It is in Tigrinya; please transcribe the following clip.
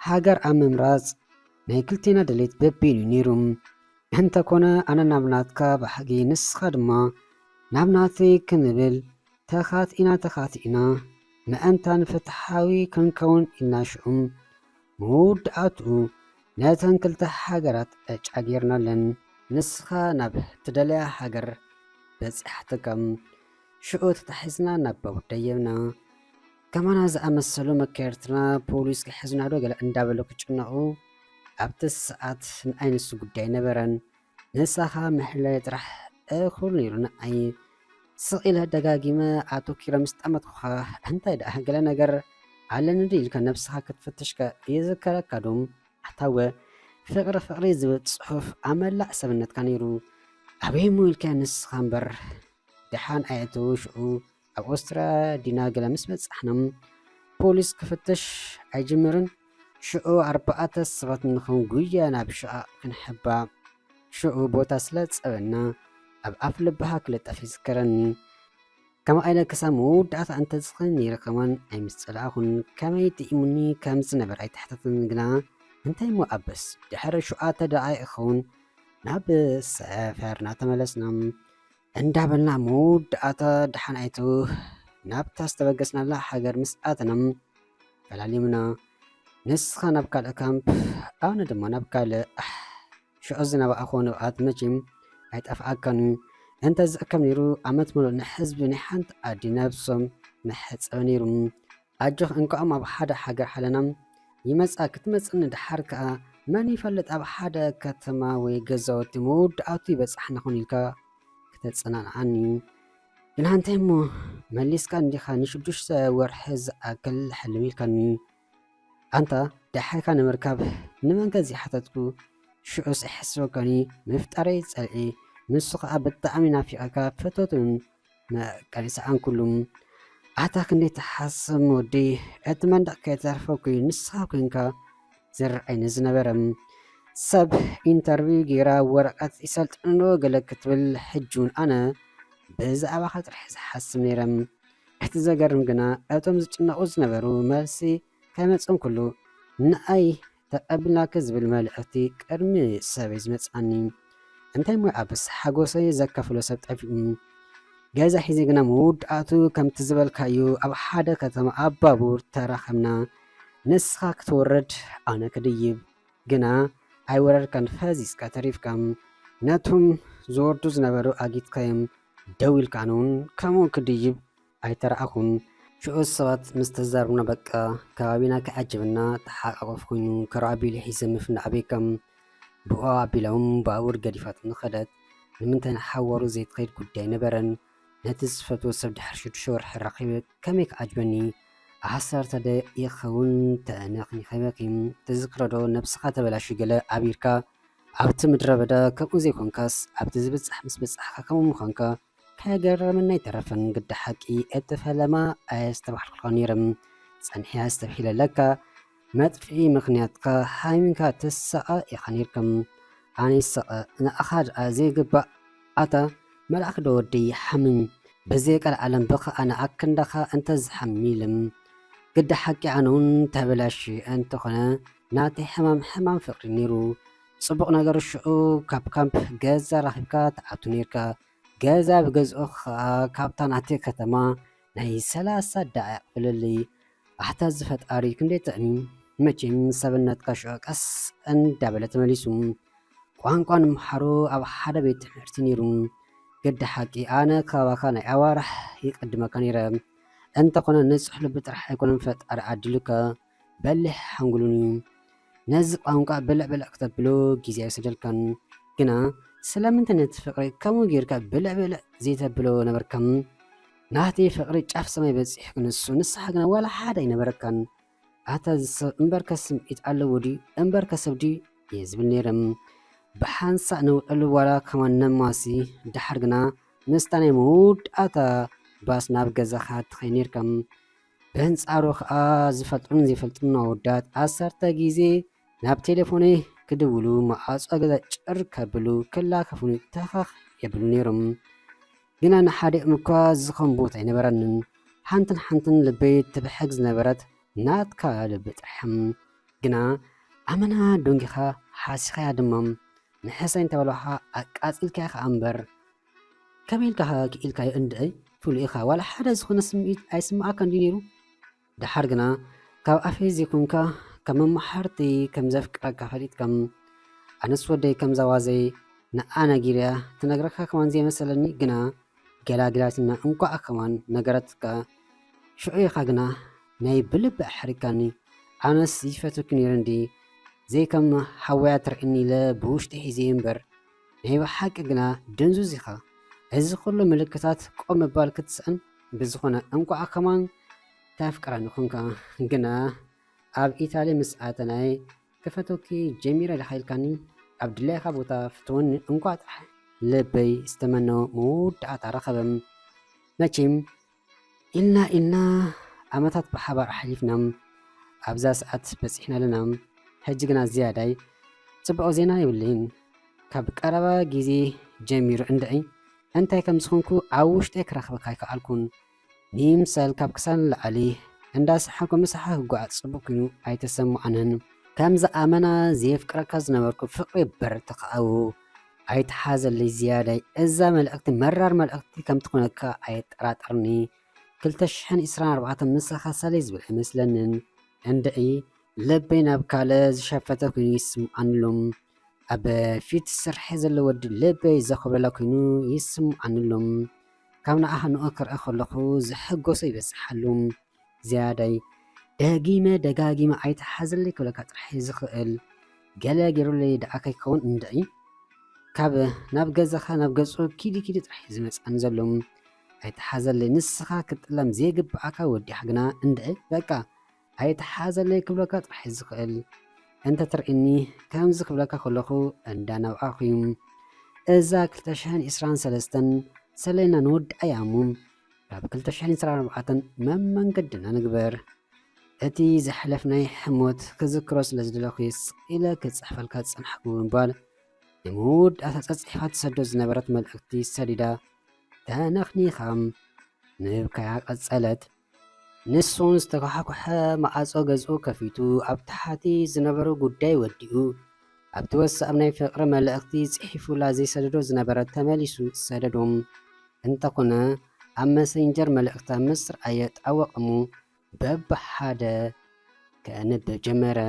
ሃገር ኣብ ምምራጽ ናይ ክልቴና ድሌት በቢኑ ነይሩ። እንተኾነ ኣነ ናብ ናትካ ባህጊ፣ ንስኻ ድማ ናብ ናተይ ክንብል ተኻቲእና ተኻቲእና ምእንታን ፍትሓዊ ክንከውን ኢልና ሽዑ መወዳእትኡ ነተን ክልተ ሃገራት ዕጫ ጌርናለን። ንስኻ ናብ ትደልያ ሃገር በጺሓትካ፣ ሽዑ ተታሒዝና ናብ ባቡር ደየብና። ከማና ዝኣመሰሉ መካየድትና ፖሊስ ክሕዙና ዶ ገለ እንዳበሉ ክጭነቑ ኣብቲ ሰዓት ንኣይ ንሱ ጉዳይ ነበረን። ንሳኻ ምሕላይ ጥራሕ እኹል ነይሩ ንኣይ። ስቕ ኢለ ደጋጊመ ኣተኪረ ምስ ጠመትኩኻ፣ እንታይ ደኣ ገለ ነገር ኣለኒ ድዩ ኢልካ ነብስኻ ክትፍትሽከ ይዝከረካ ዶ? ኣታወ ፍቕሪ ፍቕሪ ዝብል ጽሑፍ ኣብ መላእ ሰብነትካ ነይሩ። ኣበይ እሞ ኢልካ ንስኻ እምበር። ደሓን ኣየተወ ሽዑ ኣብ ኦስትርያ ዲና ገለ ምስ በጻሕና ፖሊስ ክፍትሽ ኣይጅምርን። ሽዑ ኣርባዕተ ሰባት ንኸውን ጉያ ናብ ሽቓቕ ክንሕባ። ሽዑ ቦታ ስለ ዝጸበና ኣብ ኣፍ ልብኻ ክልጠፍ ይዝከረኒ። ከማይ ኢለ ክሳብ መወዳእታ እንተዝኽእል ነይረ ከማን ኣይምስጸላእኹን። ከመይ ጥዒሙኒ ከም ዝነበረ ኣይተሓተትን ግና እንታይ እሞ ኣበስ ድሕሪ ሸውዓተ ደቓይቕ ክኸውን ናብ ሰፈርና ተመለስና። እንዳበልና መወዳእታ ደሓን ኣይቱ ናብታ ዝተበገስናላ ሃገር ምስ ኣተና ፈላሊምና። ንስኻ ናብ ካልእ ካምፕ፣ ኣነ ድማ ናብ ካልእ። ኣሕ፣ ሽዑ ዝነበኣኹ ንብዓት መቸም ኣይጠፍኣካን እዩ። እንተ ዝእከብ ነይሩ፣ ዓመት ሙሉእ ንህዝቢ ናይ ሓንቲ ዓዲ ነብሶም መሐጸበ ነይሩ። ኣጆኽ፣ እንቋኦም ኣብ ሓደ ሃገር ሓለና። ይመጻ ክትመጽእኒ፣ ደሓር ከኣ መን ይፈልጥ፣ ኣብ ሓደ ከተማ ወይ ገዛውቲ መወዳእቱ ይበጻሕና ኾን ኢልካ ክተጸናንዓኒ። ግና እንታይ እሞ መሊስካ እንዲኻ ንሽዱሽተ ወርሒ ዝኣክል ሕልም ኢልካኒ። ኣንታ ደሓርካ ንምርካብ ንመንከ ዘይሓተትኩ? ሽዑስ ኣይሕስበካኒ ምፍጣረይ ጸልኢ፣ ንሱ ኸኣ ብጣዕሚ ናፊቐካ ፈተቱን መቀሊ ሰኣንኩሉ። ኣታ ክንደይ ትሓስም ወዲ፣ እቲ መንደቕ ከይተርፈኩ ንስኻ ኮንካ ዝረኣይኒ ዝነበረ። ሰብ ኢንተርቪው ጌራ ወረቐት ይሰልጥንዶ ገለ ክትብል፣ ሕጂ እውን ኣነ ብዛዕባኻ ጥራሕ ዝሓስብ ነይረ። እቲ ዘገርም ግና እቶም ዝጭነቑ ዝነበሩ መልሲ ከይመጽኦም ኩሉ ንኣይ ተቐቢልናኪ ዝብል መልእኽቲ ቅድሚ ሰበይ ዝመጽኣኒ። እንታይ እሞ ይኣብስ፣ ሓጎሰይ ዘካፍሎ ሰብ ጠፊኡ። ገዛ ሒዘ ግና መወዳእቱ ከምቲ ዝበልካዩ ኣብ ሓደ ከተማ ኣብ ባቡር ተራኸብና። ንስኻ ክትወርድ ኣነ ክድይብ፣ ግና ኣይወረድካን፣ ፈዚዝካ ተሪፍካ። ነቶም ዝወርዱ ዝነበሩ ኣጊድካዮም ደው ኢልካ፣ ኣነ እውን ከምኡ ክድይብ ኣይተራእኹን። ሽዑ ሰባት ምስ ተዛረብና በቃ ከባቢና ክዓጅብና ተሓቃቆፍ ኮይኑ ከርዋ ኣቢሉ ሒዘ ምፍናዕ ቤከም ብኡ ኣቢሎም ባቡር ገዲፋትኒ ኸደት። ንምንታይ ንሓዋሩ ዘይትኸይድ ጉዳይ ነበረን። ነቲ ዝፈትዎ ሰብ ድሕሪ ሽዱሽተ ወርሒ ረኺበ ከመይ ክዓጅበኒ? ኣሕሰርተ ደ ይኸውን ተነኽኒኸበኪ። ትዝክረዶ ነብስኻ ተበላሹ ገለ ኣቢርካ ኣብቲ ምድረ በዳ ከምኡ ዘይኮንካስ ኣብቲ ዝብጻሕ ምስ በጻሕካ ከምኡ ምዃንካ ከገረመኒ ኣይተረፈን። ግዲ ሓቂ እቲ ፈለማ ኣየስተባህልኩልካ ነይረ። ጸኒሐ ኣስተብሂለለካ፣ መጥፍኢ ምኽንያትካ ሓሚምካ ትሳቐ ኢኻ ነይርካ። ኣነ ይሳቐ ንኣኻ ደኣ ዘይግባእ። ኣታ መልኣኽ ዶ ወደይ ሓምም፣ ብዘይ ቀልዓለም ብኸኣ ንኣክንዳኻ እንተ ዝሓምም ኢልም። ግዲ ሓቂ ኣነ እውን ተበላሽ እንተኾነ ናተይ ሕማም ሕማም ፍቕሪ ነይሩ። ጽቡቕ ነገሩ ሽዑ ካብ ካምፕ ገዛ ረኺብካ ትኣቱ ነይርካ። ገዛ ብገዝኡ ኸኣ ካብታ ናተይ ከተማ ናይ ሰላሳ ደቓይቕ ፍልልይ። ኣሕታ እዚ ፈጣሪ ክንደይ ጥዕሚ። መቸም ሰብነትካ ሽዑ ቀስ እንዳበለ ተመሊሱ። ቋንቋ ንምሓሩ ኣብ ሓደ ቤት ትምህርቲ ነይሩ። ግዲ ሓቂ ኣነ ካባኻ ናይ ኣዋርሕ ይቅድመካ ነይረ። እንተኾነ ንጹሕ ልቢ ጥራሕ ኣይኮነን ፈጣሪ ዓዲሉካ፣ በሊሕ ሓንጉሉን እዩ። ነዚ ቋንቋ ብልዕ ብልዕ ክተብሎ ግዜ ኣይወሰደልካን። ግና ስለምንታይ ነቲ ፍቕሪ ከምኡ ጌርካ ብልዕ ብልዕ ዘይተብሎ ነበርካ? ናተይ ፍቕሪ ጫፍ ሰማይ በጺሑ ክንሱ፣ ንስኻ ግና ዋላ ሓደ ኣይነበረካን። ኣታ እዚ ሰብ እምበርከ ስምዒት ኣለዎ ድዩ? እምበርከ ሰብ ድዩ? እየ ዝብል ነይረ። ብሓንሳእ ንውዕሉ ዋላ ከማን ነማሲ፣ ደሓር ግና ምስታ ናይ መወዳእታ ባስ ናብ ገዛኻ ትኸይድ ነይርካ። በንጻሩ ኸኣ ዝፈልጡን ዘይፈልጡን ኣወዳት ዓሰርተ ግዜ ናብ ቴሌፎነይ ክድውሉ፣ መዓጾ ገዛ ጭር ከብሉ፣ ክላኸፉኒ ተኸኽ የብሉ ነይሮም። ግና ንሓዲኦም እኳ ዝኸውን ቦታ ኣይነበረንን። ሓንትን ሓንትን ልበይ ትብሕግ ዝነበረት ናትካ ልቢ ጥርሕም። ግና ኣመና ዶንጊኻ ሓሲኻያ ድማ፣ ንሕሰይ እንተበልኻ ኣቃጺልካያ ከኣ እምበር፣ ከመይ ኢልካ ክኢልካዮ እንድዒ? ፍሉይ ኢኻ። ዋላ ሓደ ዝኾነ ስምዒት ኣይስምዓካን ድዩ ነይሩ? ደሓር ግና ካብ ኣፈይ ዘይኮንካ ካብ መማሓርቲ ከም ዘፍቅረካ ፈሊጥካ፣ ኣነስ ወደይ ከም ዛዋዘይ ንዓ ነጊርያ ትነግረካ ከማን ዘይመሰለኒ፣ ግና ገላጊላትና እንኳዕ ከማን ነገረትካ። ሽዑ ኢኻ ግና ናይ ብልቢ ኣሕሪካኒ። ኣነስ ይፈትወኪ ነይረ እንዲ ዘይከም ሓወያ ትርእኒ ኢለ ብውሽጢ ሒዘ እምበር፣ ናይ ብሓቂ ግና ድንዙዝ ኢኻ። እዚ ኩሉ ምልክታት ቆም ምባል ክትስእን። ብዝኾነ እንኳዕ ከማን ተፍቅረኒ ኮንካ። ግና ኣብ ኢታሊ ምስ ኣተናይ ክፈትወኪ ጀሚረ ዲኻ ኢልካኒ፣ ኣብ ድላይካ ቦታ ፍትወኒ እንኳዕ ጥራሕ። ልበይ ዝተመነዎ መወዳእታ ረኸበ። መቸም ኢልና ኢልና ዓመታት ብሓባር ኣሕሊፍና ኣብዛ ሰዓት በጺሕና ኣለና። ሕጂ ግና ዝያዳይ ጽቡቕ ዜና የብለይን። ካብ ቀረባ ግዜ ጀሚሩ እንድዒ እንታይ ከም ዝኾንኩ ኣብ ውሽጠይ ክረኽበካ ኣይከኣልኩን። ንምሳል ካብ ክሳድ ንላዕሊ እንዳሰሓኩ ምሳሓ ክጓዓዝ ጽቡቕ ኮይኑ ኣይተሰምዓንን። ከምዚ ኣመና ዘየፍቅረካ ዝነበርኩ ፍቕሪ በር ተኻእው ኣይተሓዘለይ ዝያዳይ። እዛ መልእኽቲ መራር መልእኽቲ ከም ትኾነካ ኣየጠራጥርኒ። ክልተ ሽሕን ዕስራን ኣርባዕተን ምሳኻ ሰለይ ዝብል ኣይመስለንን። እንድዒ ልበይ ናብ ካልእ ዝሸፈተ ኮይኑ ይስምዓኒ ኣሎ። ኣብ ፊት ስርሐይ ዘሎ ወዲ ልበይ ዘኹብለላ ኮይኑ ይስምዓኒ ኣሎ። ካብ ንኣኻ ንኡ ክርኢ ከለኹ ዝሕጎሶ ይበዝሕ ኣሎ። ዝያዳይ ደጊመ ደጋጊመ ኣይተሓዘለይ ክብለካ ጥራሕ እየ ዝኽእል። ገለ ገይሩለይ ደኣ ከይከውን እንድዒ። ካብ ናብ ገዛኻ ናብ ገጹ ኪዲ ኪዲ ጥራሕ እዩ ዝመጽኣኒ ዘሎ። ኣይተሓዘለይ፣ ንስኻ ክትጥለም ዘይግብኣካ ወዲኻ ግና እንድዒ። በቃ ኣይተሓዘለይ ክብለካ ጥራሕ እዩ ዝኽእል። እንተ ትርእኒ ከምዚ ክብለካ ከለኹ እንዳነባዕኹ እዩ። እዛ ክልተ ሽሕን ዕስራን ሰለስተን ሰለይና ንወድኣ እያ እሞ፣ ካብ ክልተ ሽሕን ዕስራን ኣርባዕተን መመንገድና ንግበር። እቲ ዘሕለፍናይ ሕሞት ክዝክሮ ስለ ዝደለኹ እየ ስቕ ኢለ ክጽሕፈልካ ዝጸናሕኩ ብምባል ንምውዳእታ ጸጽሒፋ ትሰዶ ዝነበረት መልእኽቲ ሰዲዳ ተነኽኒኻ ምብካያ ቀጸለት። ንሱን ዝተኳሓኮሐ ማዕጾ ገዝኡ ከፊቱ ኣብ ታሕቲ ዝነበሩ ጉዳይ ወዲኡ ኣብቲ ወሳብ ናይ ፍቕሪ መልእኽቲ ጽሒፉላ ዘይሰደዶ ዝነበረ ተመሊሱ ሰደዶ። እንተኾነ ኣብ መሰንጀር መልእኽታ ምስ ረኣየ ጣወቕ እሞ በብሓደ ከንብብ ጀመረ።